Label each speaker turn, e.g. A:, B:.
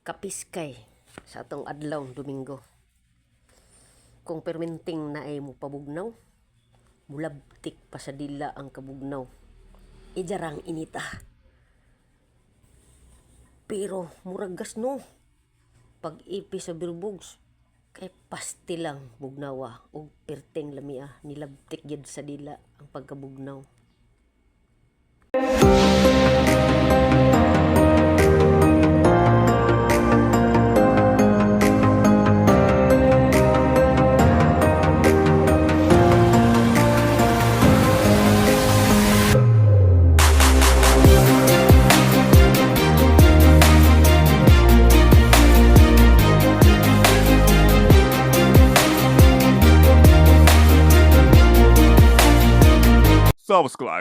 A: Kapiskay sa atong adlaw Domingo. Kung perminting naay mo pabugnaw, mulabtik pa sa dila ang kabugnaw. Ijarang inita. Pero murag gas, no. Pag ipi sa Beerbogs, kay paste lang bugnawa ug perteng lamia, nilabtik gyud sa dila ang pagkabugnaw.
B: Subscribe.